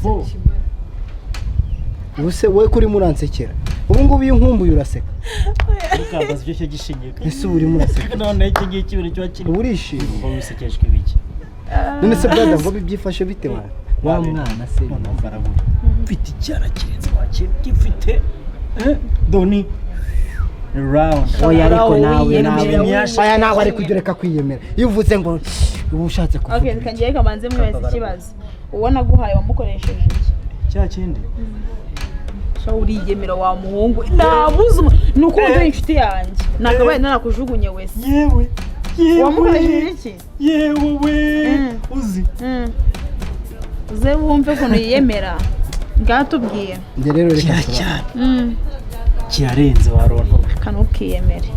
Fo. Ubu se wowe kuri muransekera ubu ngubu, iyo nkumbuye uraseka? Ukambaza ibyo cyo gishinyika. Ese ubu urimo uraseka? None iki ngiki ibintu kiba kiri Uba urishimye. Uba wisekeshwa ibiki? None se brother, ngo byifashe bite wa mwana se? Noneho mbarabura, mfite icyana kirenze wakira gifite doni round. Oya, ariko nawe Wiyemera, nawe oya, nawe ariko ujya ureka kwiyemera. Iyo uvuze ngo uba ushatse kuvuga Okay, reka ngiye kamanze mwibaza ikibazo. Uwo naguhaye wamukoresheje iki? Cya kindi. Sha, uriyemera wa muhungu, nabuze ni uko uri inshuti yanjye nakabaye narakujugunye wese. Yewe yewe. Wamukoresheje iki? Yewe we. Uzi. Uze wumve ukuntu yiyemera, ngatubwiye. Njye rero reka Kiriya nsobanure. cyane kirarenze wa ronto. Kanukiyemere.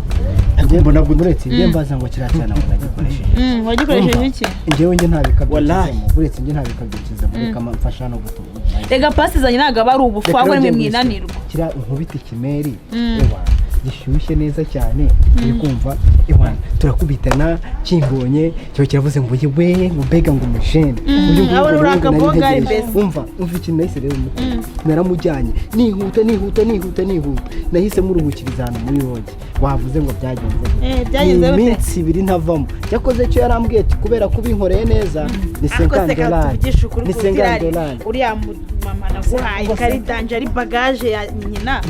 Njye mbona uretse njye mbaza ngo kiriya cyana ngo nagikoresheje. Wagikoresheje iki? Njyewe njye nta bikabyo Wallahi. nshyizemo. Uretse njye nta bikabyo nshyizemo, reka mfasha hano gutunga. Rega, pasi zanjye ntabwo aba ari ubufu, ahubwo nimwe mwinanirwa. Kiriya nkubita ikimeri, ewa, gishyushye neza cyane, uri kumva? Ewa, turakubitana, kimbonye kiba kiravuze ngo yewe, ngo mbega, ngo umujene uyu nguyu, Abo ngo uri ngo nari akabogari ntegereje. mbese. Umva, umva ikintu nahise rero mukora, naramujyanye nihuta, nihuta, nihuta, nihuta, nahise muruhukiriza ahantu muri lodge. Wavuze ngo byagenze gute? Byagenze Ni gute? iminsi 2 ntavamo. Yakoze icyo yarambwiye ati kubera ko ubinkoreye neza ni Ariko se 50 ka dolari. tuvugishe ukuri, Ni ku 50 tirari dolari. uriya mama naguhaye karidanje ari bagage ya nyina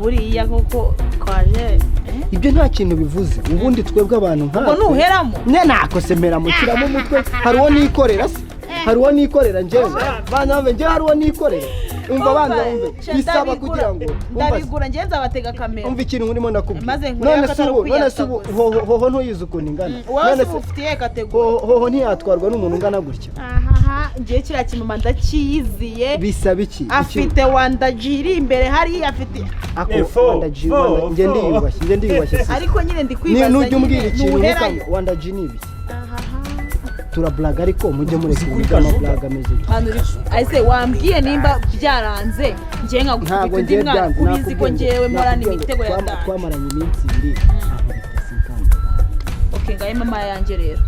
buriya koko twaje, eh? Ibyo nta kintu bivuze. Ubundi twebwe abantu Ubwo nkatwe nuheramo. Ne nakosemera mushyiramo umutwe. Hari uwo nikorera se? Hari uwo nikorera njyewe? Bana bamve, njyewe hari uwo nikorera? Umva, banza wumve, bisaba kugira ngo umva se, Ndabigura njyewe, nzabatega kamera. Umva ikintu urimo ndakubwira. Maze nkurebe None ko se atari ubu, none se ubu ukwiyaka. hoho, hoho ntuyizi ukuntu ingana? Wowe None se se ufitiye catégorie? Hoho, hoho ntiyatwarwa n'umuntu ungana gutya? Ahaha, ngiye kiriya kimama ndakiyiziye. Bisaba iki? Afite wandaji iri imbere hariya, afite Ako Eh, fo, Wanda G, fo, Wanda, njye fo. ndiyubashye, njye ndiyubashye si. Ariko nyine ndi Ni kwibaza nujya umbwira nyine ikintu nuherayo. Wanda G ni ibiki? Turablaga, ariko mujye mureka Uzi ibintu kuri Kajuga? by'amablaga ameze gutya. Hano ese wambwiye nimba byaranze, njye nkagukubita Ntabwo undi ngiye mwana, byanze. kubizi ko njyewe mporana imitego ya danje. Twamaranye iminsi 2, ankubita 50 dolari. Okay, ngaye mama yanjye rero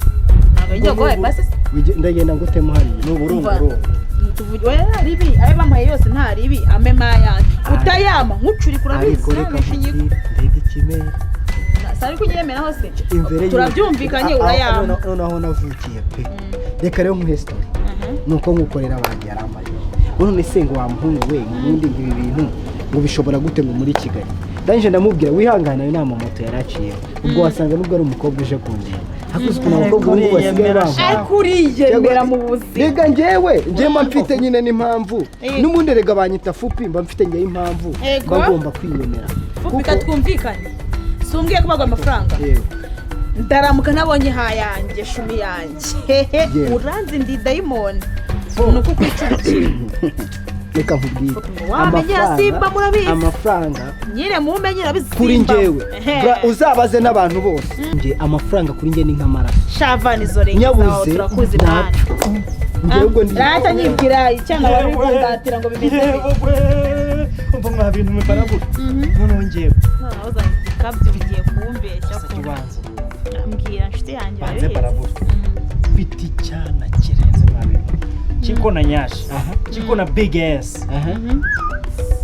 ntabwo njya guhaye pasi se. Ndagenda ngutemo hariya. Ni uburungurungu. Tuvuge oya, nta ribi, ayo bamuhaye yose nta ribi, ame yanjye utayama nkucurika urabizi. Ariko reka Nta nkubwire, mbega ikimera! Sari kunyemera hose. Imbere Turabyumvikanye, urayama. Noneho navukiye pe. Reka rero nkuhe story. Nuko nkukorera abantu yarambaye, none se ngo wa muhungu we, ngo ubundi ngo ibi bintu ngo bishobora gute ngo muri Kigali? Ndangije ndamubwira wihangane, ayo ni amamoto yari aciyeho. Ubwo wasanga nubwo ari umukobwa uje kundeba, hakuze ukuntu abakobwa ubu ngubu basigaye bambara. Ariko uriyemera mu buzima. Rega njyewe mba mfite nyine n'impamvu. Yego. N'ubundi rega banyita fupi, mba mfite njyewe impamvu. Yego. Mba ngomba kwiyemera. Fupika, twumvikane, si umbwiye ko bagwa amafaranga? Yewe. Ndaramuka ntabonye hayanjye shumi yanjye. Yewe. Uranzi, ndi dayimoni, ni uko kwicurikira. Reka nkubwire. Wamenya Simba, murabizi. Amafaranga Nyine mumenye, urabizi kuri Simba. njyewe. Uzabaze n'abantu bose. Njye amafaranga kuri njye ni nk'amaraso. Shavani izo renga zawe. Nyabuze Turakuzi mwana. ntapfa. Njyewe ubwo ndi Rata nyibwira icyana wari kundatira ngo bimeze bite? Yewe, umva mwa bintu mbarabura, noneho njyewe Noneho uzabikabyo ugiye kumbeshya ko ubanza mbwira nshuti yanjye, banze urabizi. barabura, mfite icyana kirenze mwa bintu, kiko na nyashi, kiko na big ass. Aha.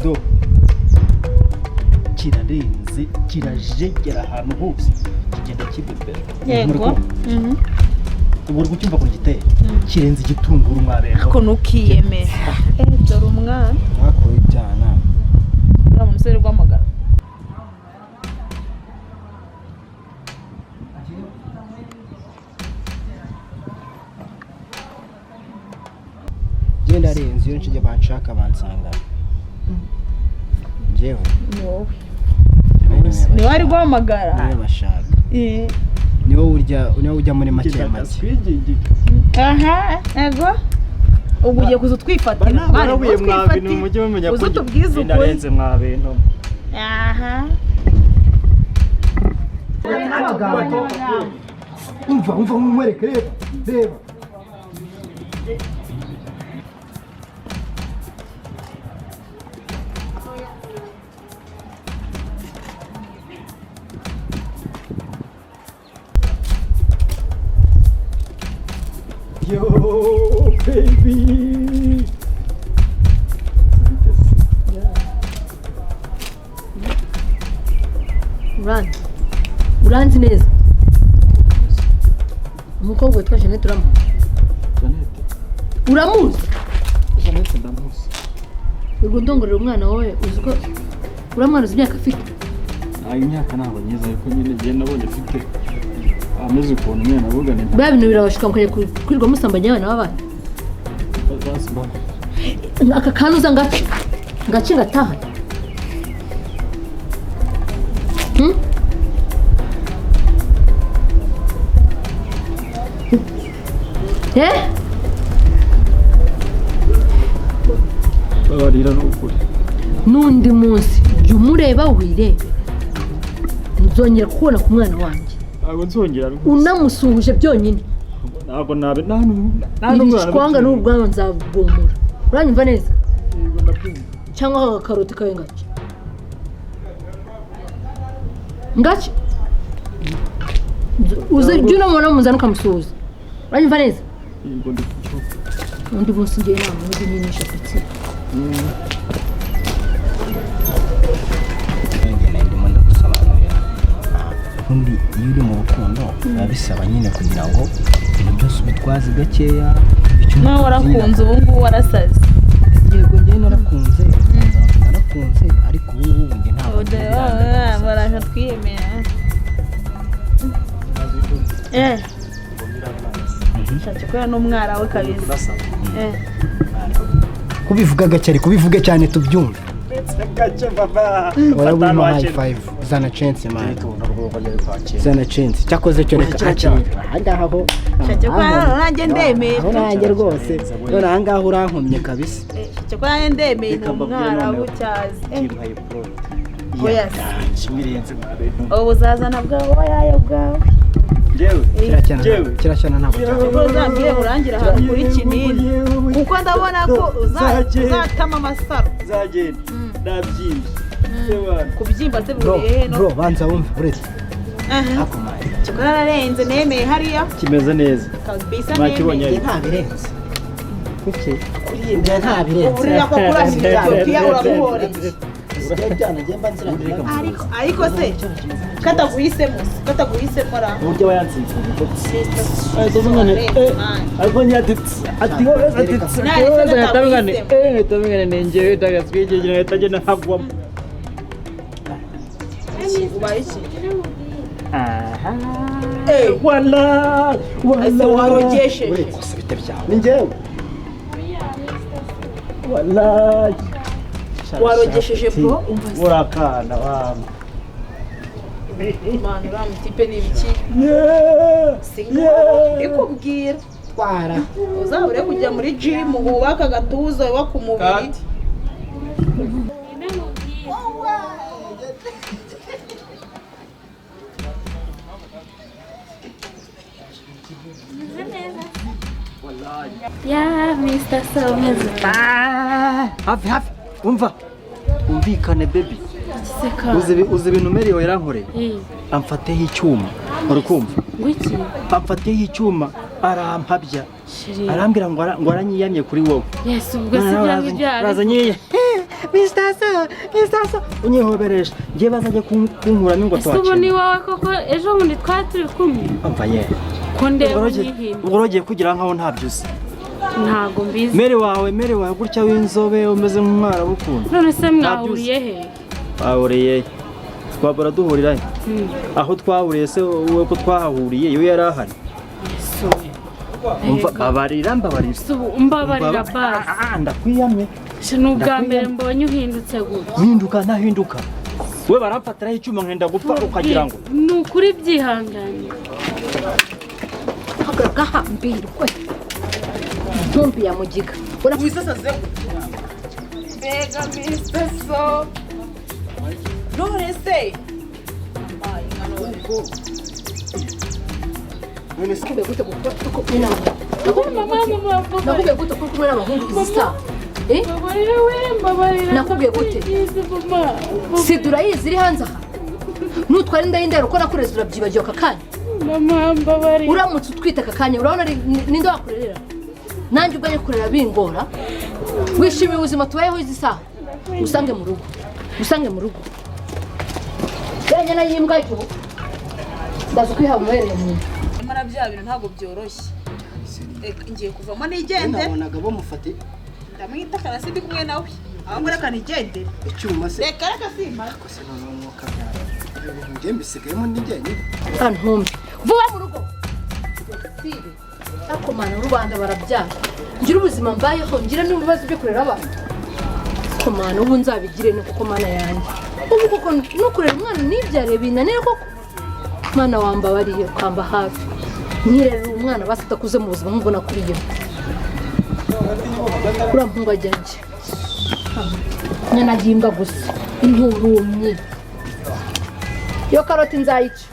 Do kirarenze, kirajegera ahantu hose, kigenda kibebera. Yego. Ubu uri kucyumva ukuntu giteye? Kirenze igitunguru mwabenga. Ko ntukiyemere. Dore umwana. Mwakuye ibyana. Uriya musore rwamagara. Njye ndarenze, iyo nshije banshaka bansanga njyewe. Ni wowe, ni wowe ari guhamagara. Niwe bashaka. Niwe urya, niwe ujya muri make make. Aha, ego, ubwo ugiye kuza utwifatira mwana, barabuye mwa bintu, utwifatire. mujye mumenya Uze utubwize ukuri. ndarenze mwa bintu. Aha. Umva, umva nkwereke, reba, reba. Yo baby. Neza, umukobwa witwa Jeannette uramuzi? Jeannette? Uramuzi? Jeannette ndamuzi. Urwo ndongorera umwana wawe, uzi ko uriya mwana, uzi imyaka afite? Ntabwo imyaka ntabwo nyiza, ariko nyine igihe nabonye afite ameze ukuntu nyine navuga ni Buriya bintu birabashuka mukajya kwirirwa musambanya abana b'abandi. Aka kantu uza ngace ngace ngataha. Hmm? Eh? Babarira ni ukuri. N'undi munsi jya umureba wirebe, nzongera kubona ku mwana wanjye. Ntabwo nzongera rwose. Unamusuhuje byonyine. Ntabwo nabe nta Iri shwanga n'ubwanwa nzabwomora, uranyumva neza? Yego, ndabyumva. Cyangwa aka karoti kawe ngace ngace, uze jya unamubona muzana ukamusuhuza, uranyumva neza? Yego, ndabyumva. Undi munsi ngiye inama ujye unyinisha ku. Njye ndimo ndagusobanurira. Ubundi iyo uri mu rukundo biba bisaba nyine kugira ngo ibintu byose ubitwaze gakeya, icyo Nawe umukunzi nyine warakunze, ubu ngubu warasaze. Yego, njyewe narakunze, narakunze, ariko ubu ngubu njye ntabwo ngira. Baraje twiyemera. Shatse kubera n'umwara we kabisa. Kubivuga gake, ariko kubivuga cyane tubyumve. Gake baba. Warabura high five, zana chance man, zana chance. Cyakoze cyo reka akira ahangaha ho. Shatse kubera nanjye ndemeye. Aho nanjye rwose, none ahangaha urankomye kabisa. Shatse kubera nanjye ndemeye, ni Reka mbabwire umwara noneho. w'icyazi. Kimpaye poro. Oya. Kimwirenze mwabe. Ubu uzazana bwawe wayaye bwawe. Njyewe. Kiriya Njyewe. kiriya cyana ntabwo cyane. Ubwo uzambwire urangire ahantu kuri kinini, kuko ndabona ko uzatama amasaro. Nzagenda nabyimbye. Ewana. Kubyimba se Bro, buriye he no? bro, banza wumve uretse. Aha. Ako man. Cyokora nararenze, nemeye hariya. Kimeze neza. Kabisa. Mwakibonye? Nemeye. Nta birenze. Kuki? Kuri iyi nta birenze. Uriya ko kurasira Etiyopiya uramuhoreye. Bisigaye byanagiye mba nziranye. Ariko se kataguhisemo, kataguhisemo ra? Uburyo aba yansinze. Ariko nyine ati ati ati ati ati njyewe ndagaswigije ngahita ngenda nkagwamo. Ubaye iki? Aha. Wala. Ese Wala. warogesheje? Uretse bite byawe? Ni njyewe. Wala. Warogesheje bro, umva se. Urakana wana. Mwana, uriya mutipe ni ibiki? Yeah. Singa ndikubwira. Twara. Uzabure kujya muri gym wubake agatuza, wubake umubiri. Ya, Mr. So umeze? Hafi hafi, umva twumvikane baby. Seka. Uzi ibintu Mary yarankoreye? Amfateho icyuma, uri kumva? Ngwiki? Amfateho icyuma arampabya. Chéri. Arambwira ngo ngo aranyiyamye kuri wowe. Yes, ubwo si bya ngibyo. Araza nyiye Mr. So, Mr. So, unyihoberesha ngiye bazajya kunkuramo ngo Ese ubu ni wowe koko? Ejo bundi twari turi kumwe. Umva ye. Ko ndeba unyihimba? Ubwo ugiye kugira nkaho ntabyo uzi. Ntabwo mbizi. Mary wawe, Mary wawe gutya w'inzobe umeze nk'umwarabu ukuntu. None se mwahuriye he? Twahuriye, twabura duhurira he? Aho twahuriye se wowe, ko twahahuriye iyo yari ahari? Yesu. Umva, babarira, mbabarira. Se ubu umbabarira basi. Ah, ndakwiyamye. She, ni ubwa mbere mbonye uhindutse gutya. Mpinduka ntahinduka, we baramfatiraho icyuma nkenda gupfa ukagira ngo Ni ukuri, byihanganye. Gahambirwe ntumbi ya mugiga. Wisasaze mbega Mr. So, none se Nakubwiye gute ko kumwe n'abahungu? Nakubwiye gute ko kumwe n'abahungu izi saha? Eh? Mbabarira we, mbabarira. Nakubwiye gute? Ndakugize, mama. Sida urayizi iri hanze aha, nutwara inda y'indero ko nakureze urabyibagiwe aka kanya? Mama, mbabarira. Uramutse utwite aka kanya, urabona ninde wakurerera? Nanjye ubwanjye kurera bingora. Wishimiye ubuzima tubayeho izi saha? Usange mu rugo, usange mu rugo ya nyana y'imbwa yo. Ndaza kwiha umuhereye mu nda. Nyamara bya bintu ntabwo byoroshye. Reka ngiye kuvamo nigende. Nabonaga bamufate. Ndamwita karasi ndi kumwe nawe. Ahubwo reka nigendere. Icyuma se? Reka reka simba. Ko se noneho umwuka byara ibyo bintu njye mbisigayemo ndi njyenyine. Ntumbi vuba mu rugo. Sire ariko mana, rubanda barabyara, ngira ubuzima mbayeho, ngira n'ibibazo byo kurera abana. Ko mana, ubu nzabigire ni kuko mana yanjye, ubu koko no kurera umwana nibyariye binanire koko. Mana wambabariye ukamba hafi nkirerera umwana basi adakuze mu buzima nk'ubwo nakuriyemo. Uriya muhungu ajya ajya nyana y'imbwa gusa inturumye. Iyo karoti nzayica.